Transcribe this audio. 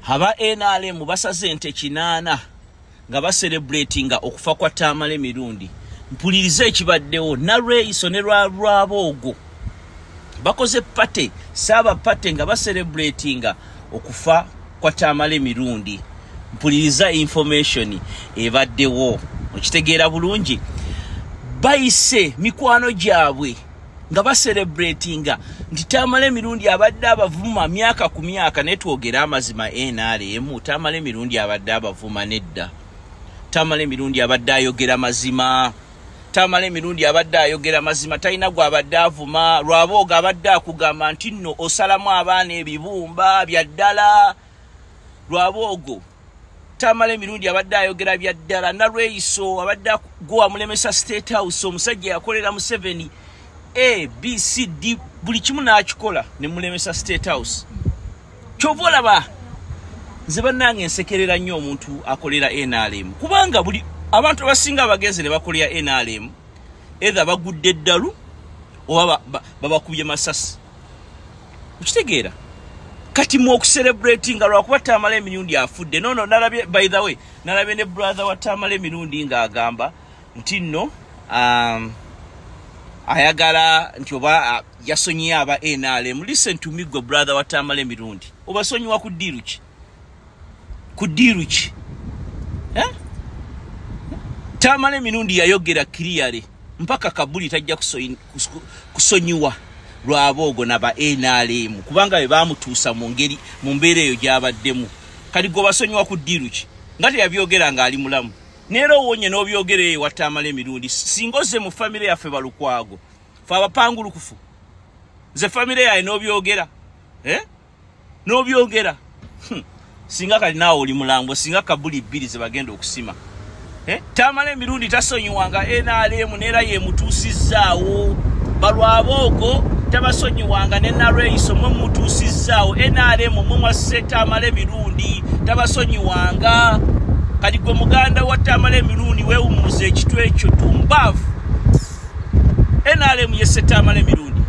Aba NRM basaze ente 8 nga bacelebratinga okufa kwa Tamale Mirundi. Mpulirize ekibaddewo Nalweyiso ne Rwabwogo bakoze party, saaba party nga bacelebratinga okufa kwa Tamale Mirundi. Mpuliriza information ebaddewo, okitegeera bulungi. Bayise mikwano gyabwe nga bacelebratinga nti Tamale Mirundi abadde abavuma myaka ku myaka. Naye twogere amazima, NRM, Tamale Mirundi abadde abavuma nedda. Tamale Mirundi abadde ayogera mazima. Tamale Mirundi abadde ayogera mazima, talina gw'abadde avuma. Rwabwogo abadde akugamba nti nno osalamu abaana ebibumba bya ddala. Rwabwogo, Tamale Mirundi abadde ayogera bya ddala. Nalweyiso abadde gwe wamulemesa State House. Omusajja yakolera Museveni A, B, C, D, buli kimu n'akikola ne mulemesa State House. Kyova olaba nze bannange nsekerera nnyo omuntu akolera NRM, kubanga buli abantu abasinga abagenze ne bakolera NRM either bagudde eddalu oba babakubye masasi, okitegeera? Kati mu okucelebratinga lwakuba Tamale Emirundi afudde. Nono nalabye, by the way, nalabye ne brother wa Tamale Emirundi ng'agamba nti nno ayagala nti oba yasonyiye aba NRM. Listen to me, gwe brother wa Tamale Emirundi, obasonyiwa ku deal ki? Ku deal ki, eh? Tamale Emirundi yayogera clearly mpaka kabuli tajja kusonyiwa Rwabwogo naba NRM, kubanga be bamutuusa mu ngeri mu mbeera eyo gy'abaddemu. Kati gwe basonyiwa ku deal ki nga teyabyogera ng'ali mulamu? Neera owonye n'obyogera eyo wa Tamale Emirundi. Singa ozze mu famire yaffe Balukwago, fe abapangulukufu, nze famire yaye n'obyogera, eh? N'obyogera. Singa kali naawe oli mulambo, singa kabuli 2 ze bagenda okusima, eh? Tamale Emirundi tasonyiwanga NRM, neera yemutuusizzaawo. Balwabwogo tabasonyiwanga ne Nalweyiso, mwe mutuusizzaawo NRM, mwe mwasse Tamale Emirundi, tabasonyiwanga. Kati gwe muganda wa Tamale Emirundi weewummuza ekitwe ekyo tumbaavu. NRM yesse Tamale Emirundi.